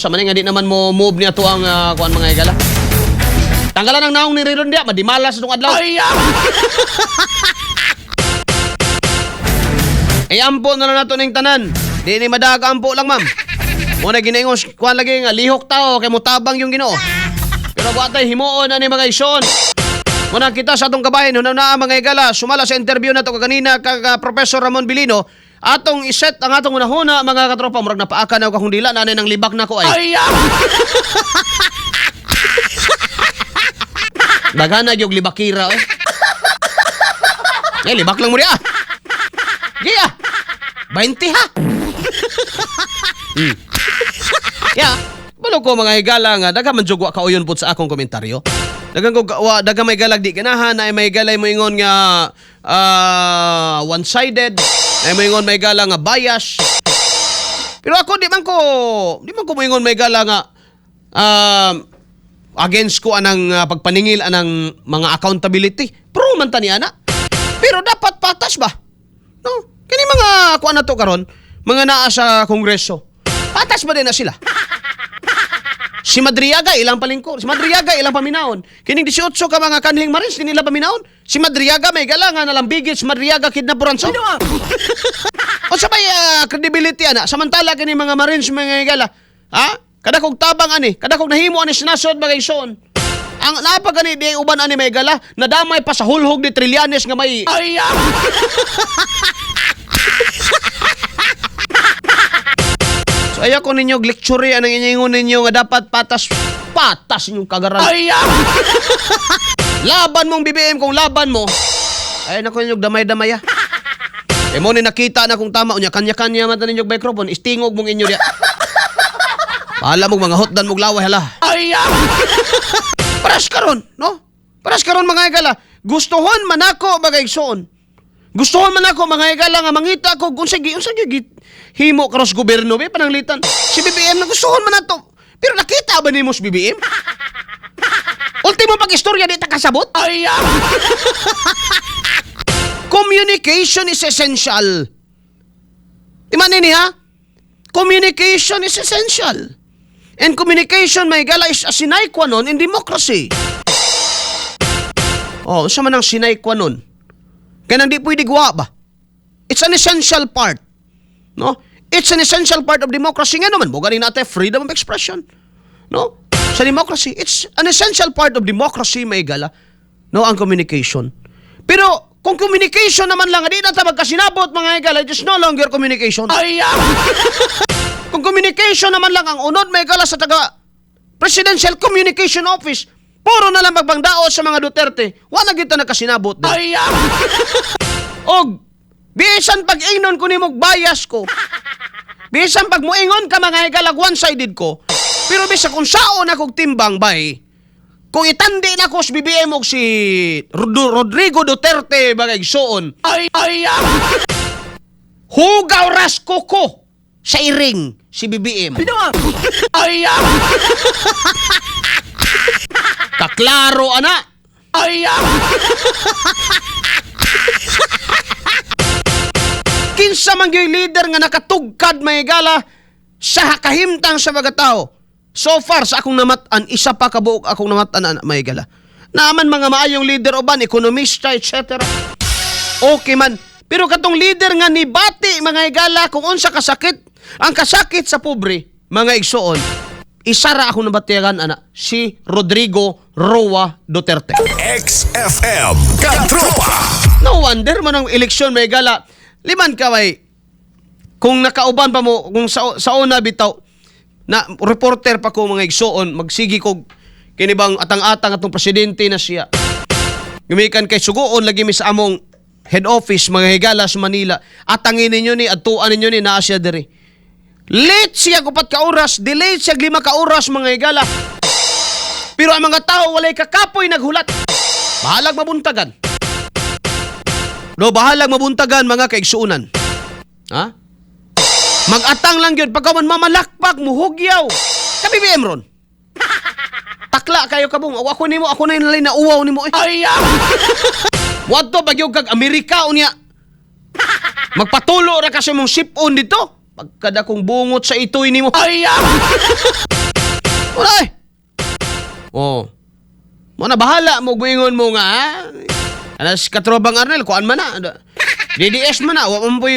Sa man nga di naman mo move niya to ang kuan, mga higala. Tanggalan ang naong ni Riron diya, madimalas itong adlaw. Ay, ah! Ay, ampo na lang nato ning tanan. Di ni madaga, ampo lang, ma'am. Muna ginaingon kuan lagi nga lihok tao kay mutabang yung Ginoo. Pero wa tay himuon ani, mga ison. Muna kita sa atong kabahin hunaw na, mga higala, sumala sa interview nato kaganina kag Professor Ramon Bilino, atong iset ang atong hunahuna, mga katropa. Murag napaaka na ako akong dila nanay ng libak na ko ay. Ay, ah! Daghan na yung libakira eh. Eh, libak lang mo niya. Giya. 20 ha. Ya. Balo ko, mga higala, nga daghan man jud wa kauyon pud sa akong komentaryo. Daghan ko wa daghan may galag di ganahan ay may galay moingon nga one-sided, ay moingon may gala nga bias. Pero ako di man ko moingon may gala nga against ko anang pagpaningil anang mga accountability. Pro man ta ni ana. Pero dapat patas ba? No? Kini mga kuan na to karon, mga naa sa Kongreso. Patas ba din na sila? Si Madriaga ilang palingkor, si Madriaga ilang paminaon. Kining 18 ka mga kanhing Marines di nila paminaon. Si Madriaga may gala nga nalambigit, si Madriaga kidnap ransom. O sa may credibility ana, samantala kini mga Marines, mga higala, ha? Kada kog tabang ani, kada kog nahimo ani sinasod, mga igsoon. Ang napag ani di uban ani may gala, nadamay pa sa hulhog ni Trillanes nga may Ay, ah! So ayaw ko ninyo lecture anang inyingon ninyo nga dapat patas, patas inyong kagaran. Ay, ah! Laban mong BBM kung laban mo. Ay nako ninyo damay-damay ah. Eh mo ni nakita na kung tama unya kanya-kanya man ta ninyo microphone, istingog mong inyo diya. Bahala mong mga hotdan mong laway hala. Ay, ah! Paras karon, no? Paras karon, mga higala. Gustuhon man ako, mga igsoon. Gustuhon man ako, mga higala, nga mangita ko kung unsa gi himo karos gobyerno be pananglitan. Si BBM na gustuhon man nato. Pero nakita ba nimo si BBM? Ultimo pag istorya di ta kasabot. Ay, ah! Communication is essential. Di man ni ha? Communication is essential. And communication, may gala, is a sine qua non in democracy. Oh, unsa man ang sine qua non? Kaya nang di pwede guwa ba? It's an essential part. No? It's an essential part of democracy. Nga naman, mo gani natin freedom of expression. No? Sa democracy, it's an essential part of democracy, may gala. No, ang communication. Pero kung communication naman lang, di na ta magkasinabot, mga higala, it is no longer communication. Ay, ah! Kung communication naman lang ang unod, may gala, sa taga Presidential Communication Office, puro na lang magbangdaot sa mga Duterte, wala kita nagkasinabot din. Ay, ah! Og bisan pag ingnon ko nimo bias ko. Bisan pag muingon ka, mga higalag, one-sided ko. Pero bisa kung saon akong timbang bay, kung itandi na ko si BBM og si Rodrigo Duterte, mga igsoon, Ay, ay, ah! hugaw ras ko sa iring si BBM. Ay, ah! Kaklaro ana. Ay, ah! Kinsa man gyud leader nga nakatugkad, may gala, sa kahimtang sa mga tao? So far sa akong namat-an, isa pa kabuok akong namat-an ana, may gala. Naaman mga maayong leader uban, ekonomista, etc. Okay man. Pero katong leader nga nibati, mga higala, kung unsa kasakit, ang kasakit sa pobre, mga igsoon, isa ra akong nabatigan ana, si Rodrigo Roa Duterte. XFM Katropa. No wonder man ang eleksyon, may gala. Liman ka way. Kung nakauban pa mo, kung sa una bitaw, na reporter pa ko, mga igsoon, magsigi ko kini bang atang-atang atong presidente na siya. Gumikan kay suguon lagi mi sa among head office, mga higala, sa Manila. Atangin ninyo ni, atuan ninyo ni, naa siya diri. Late siya 4 ka oras, delayed siya 5 ka oras, mga higala. Pero ang mga tao walay kakapoy naghulat. Bahalag mabuntagan. No, bahalag mabuntagan, mga kaigsuunan. Ha? Mag-atang lang yun. Pagka man mamalakpak, muhugyaw. Ka-BBM ron. Takla kayo kabung. Ako nimo, ako na yung na uwaw nimo eh. Ay, ah! Wadto bagyo kag Amerika unya. Magpatulo ra kasi mong sipon dito. Pagkada kong bungot sa itoy nimo. Ay, ah! Mo na bahala mo muingon mo nga, ha? Anas katropang Arnel, kuan man na. DDS man na, wa man mo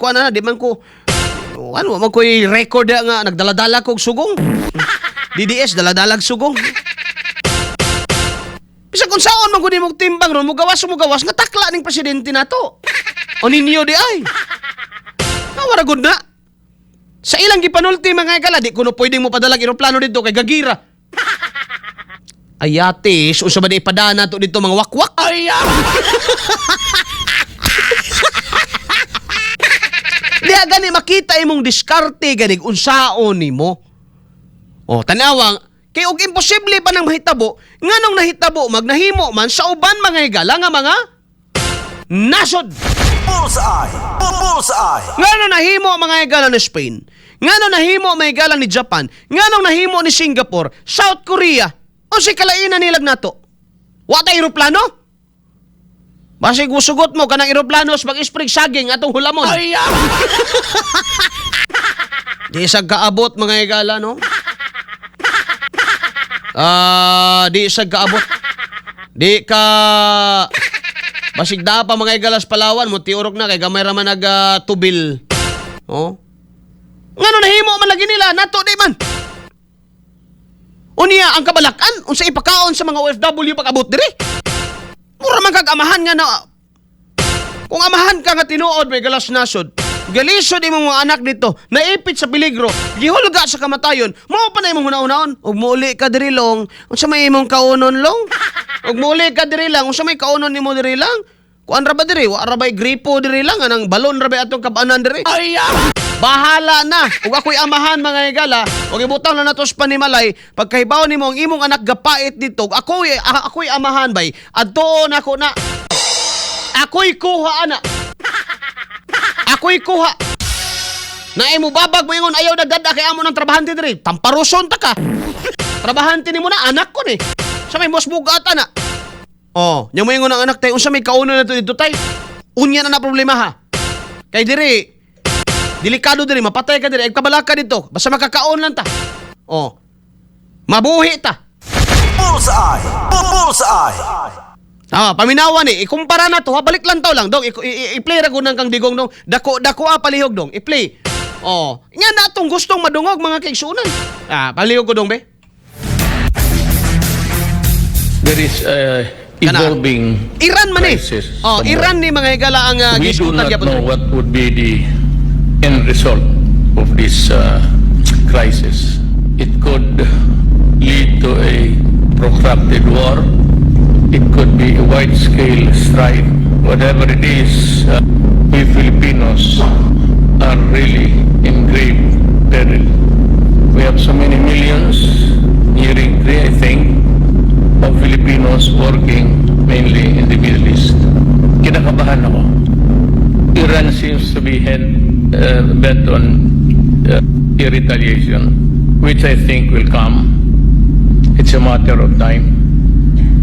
kuan na, di man ko ano, wa man ko'y record nga nagdala-dala kog sugong. DDS dala-dalag sugong. Bisag kung saon man gud imong timbang ron, mo gawas nga takla ning presidente nato. O ninyo di ay. Nawara gud na. Sa ilang gipanulti, mga higala, di kuno pwedeng mo padalag eroplano dito kay gagira. Ayatis, unsa ba di ipadana to dito, mga wakwak? Ay! Diha gani makita imong diskarte gani unsaon nimo. Oh, tanawang kay og imposible pa nang mahitabo, nganong nahitabo magnahimo man sa uban, mga higala, nga mga nasod? Bullseye! Bullseye! Ngano nahimo, mga higala, ni Spain? Ngano nahimo, mga higala, ni Japan? Nganong nahimo ni Singapore, South Korea? Unsay kalainan nilag nato? Wa tay eroplano? Basig usugot mo kanang eroplano sa mag-sprig saging atong hulamon. Ay! Di sa kaabot, mga higala, no? Ah, di sa kaabot. Di ka basig da pa, mga higala, sa Palawan mo tiurok na kay gamay ra man nag tubil. Oh. Ngano nahimo man lagi nila nato di man? Unya ang kabalakan unsa ipakaon sa mga OFW pag abot diri? Mura man kag amahan nga na kung amahan ka nga tinuod may galas nasod, galisod imong mga anak dito, naipit sa peligro, gihulga sa kamatayon, mao pa na imong hunahunaon. Ug muuli ka diri long, unsa may imong kaunon long? Ug muuli ka diri lang, unsa may kaunon nimo diri lang? Kuan ra ba diri? Wa ra ba'y gripo diri lang? Anang balon ra ba atong kabanan diri? Ay! Bahala na. Ug ako'y amahan, mga higala, ug ibutang na nato sa panimalay, pagkahibaw nimo ang imong anak gapait dito, ako'y amahan bay. Adtoon ako na. Ako'y kuha ana. Ako'y kuha. Na imo babag mo ingon ayaw nagdada kay amo ng trabahante diri. Tamparuson ta ka. Trabahante nimo na anak ko ni. Sa may mas bugat ana. Oh, nya mo ingon ang anak tay, unsa may kauno na to dito tay? Unya na na problema ha. Kay diri delikado diri, mapatay ka diri, ay kabalaka dito. Basta makakaon lang ta. Oh. Mabuhi ta. Bullseye! Bullseye! Ah, paminawa ni, ikumpara na to, ha, balik lang taw lang dong, i-play ra gud nang kang Digong dong. Dako dako ah, palihog dong, i-play. Oh, nga na tong gustong madungog, mga kaigsunan. Ah, palihog ko dong be. There is a Kana. evolving Iran man eh. crisis Oh, somewhere. Iran ni mga higala ang We do gisgutan not gyapon know diri. what would be the end result of this crisis. It could lead to a protracted war. It could be a wide-scale strife. Whatever it is, we Filipinos are really in grave peril. We have so many millions, nearing 3, I think, of Filipinos working mainly in the Middle East. Kinakabahan ako. Iran seems to be bent on a retaliation, which I think will come. It's a matter of time.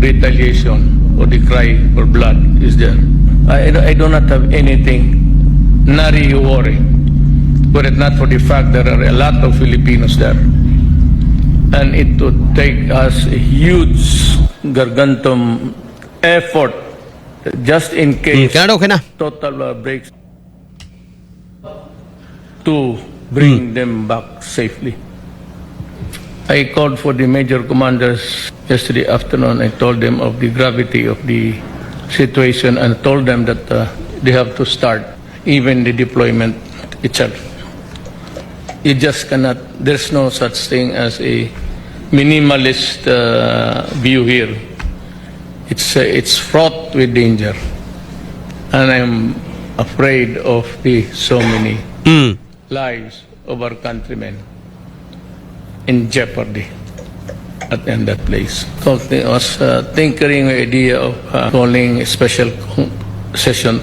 Retaliation or the cry for blood is there. I do not have anything, nary you worry, were it not for the fact there are a lot of Filipinos there. And it would take us a huge gargantuan effort just in case Kaya daw kina. Total breaks to bring them back safely. I called for the major commanders yesterday afternoon. I told them of the gravity of the situation and told them that they have to start even the deployment itself. You just cannot, there's no such thing as a minimalist view here. It's fraught with danger. And I'm afraid of the so many lives of our countrymen in jeopardy at in that place. Talking, was tinkering the idea of calling a special session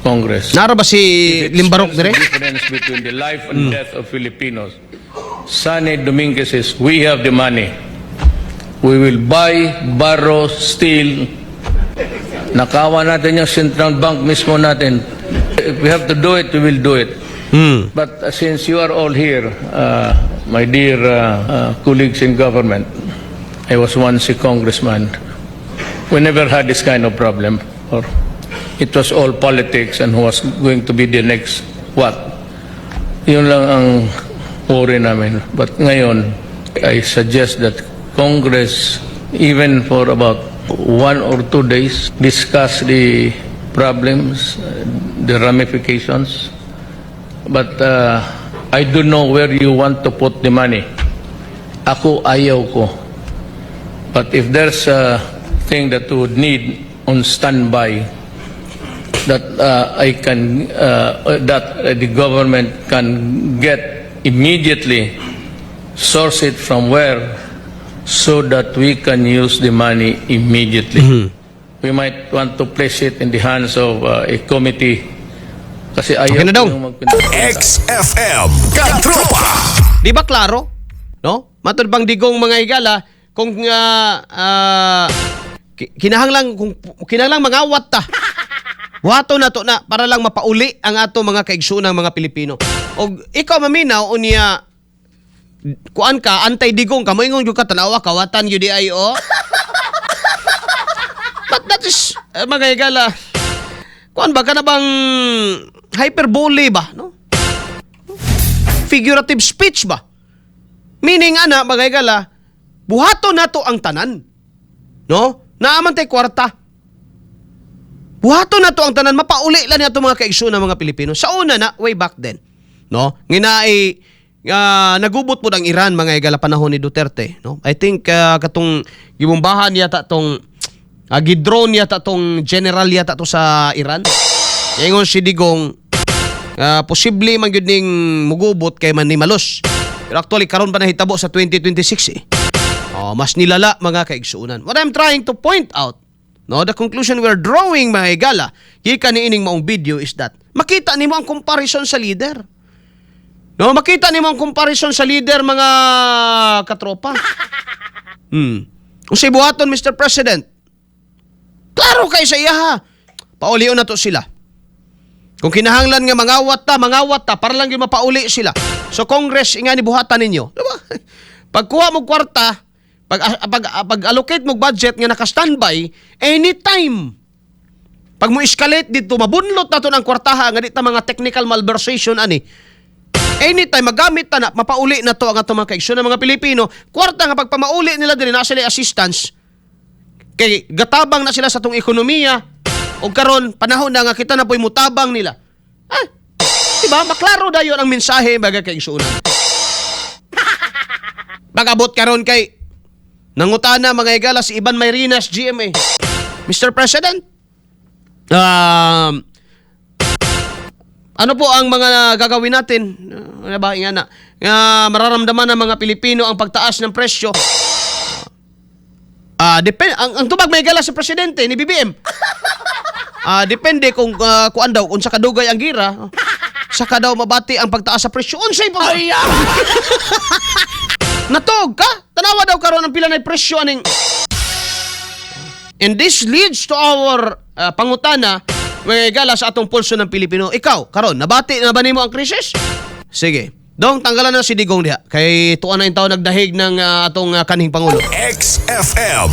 Congress. Nara ba si If it Limbarok spells dire? the difference between the life and death of Filipinos. Sonny Dominguez says, "We have the money. We will buy, borrow, steal. Nakawan natin yung central bank mismo natin. If we have to do it, we will do it." But since you are all here, my dear colleagues in government, I was once a congressman. We never had this kind of problem. Or it was all politics and who was going to be the next what. Yun lang ang worry namin. But ngayon, I suggest that Congress, even for about 1 or 2 days, discuss the problems, the ramifications. But I don't know where you want to put the money. Ako, ayaw ko. But if there's a thing that would need on standby, that I can, that the government can get immediately, source it from where, so that we can use the money immediately. We might want to place it in the hands of a committee kasi ayaw Okay na daw. Ko yung magpinta. XFM Katropa. Di ba klaro? No? Matod bang Digong, mga higala, kung kinahanglan, kung kinahanglan mangawat ta. Buhaton na to na para lang mapauli ang ato mga kaigsuonang mga Pilipino. Og ikaw maminaw unya, kuan ka, anti-Digong ka, moingon gyud ka, "Tanawa, kawatan gyud diay oh." But that is mga higala, kuan ba, kana bang hyperbole ba, no? Figurative speech ba? Meaning ana, mga higala, buhaton nato ang tanan. No? Naa man tay kwarta. Buhaton nato ang tanan, mapauli lang nato mga kaigsoon ng mga Pilipino. Sa una na, way back then, no? Nginaay nagubot po ang Iran, mga higala, panahon ni Duterte, no? I think katong gibombahan yata tong gidrone yata tong general yata to sa Iran. Ingon si Digong, posible man gyud ning mugubot kay man ni malos. Pero actually karon pa nahitabo sa 2026 eh. Oh, mas nilala, mga kaigsuonan. What I'm trying to point out, no, the conclusion we're drawing, mga higala, gikan niining maong video is that makita nimo ang comparison sa leader. No, makita nimo ang comparison sa leader, mga katropa. Unsay buhaton, Mr. President? Klaro kay sa iya. Paulion na to sila. Kung kinahanglan nga mangawat ta para lang yung mapauli sila. So Congress, ingani buhatan ninyo. Diba? Pagkuha mo kwarta, pag allocate mo budget nga naka-standby anytime. Pag mo escalate dito, mabunlot na to ng kwartaha nga di ta mga technical malversation ani. Anytime magamit ta na, mapauli na to ang ato mga kaigsoon ng mga Pilipino. Kwarta nga pagpamauli nila diri na sila assistance. Kay gatabang na sila sa atong ekonomiya. O karon panahon na nga kita na po'y mutabang nila. Ah, diba? Maklaro dayon ang mensahe, mga kaigsuonan. Pag-abot karon kay nangutana, mga higala, si Ivan Mayrina, GMA. "Mr. President, ano po ang mga gagawin natin?" Ano ba nga na? Nga mararamdaman ng mga Pilipino ang pagtaas ng presyo. Ah, depende ang tubag, mga higala, sa presidente ni BBM. Depende kung kuan daw, kung sa kadugay ang gira, saka daw mabati ang pagtaas sa presyo. Unsay pa? Ay! Natog ka? Tanawa daw karon ang pila na presyo aning. And this leads to our pangutana, mga higala, sa atong pulso ng Pilipino. Ikaw, karon, nabati na ba nimo ang krisis? Sige. Dong, tanggalan na si Digong diha. Kay tuwa na yung tao nagdahig ng atong kanhing pangulo. XFM.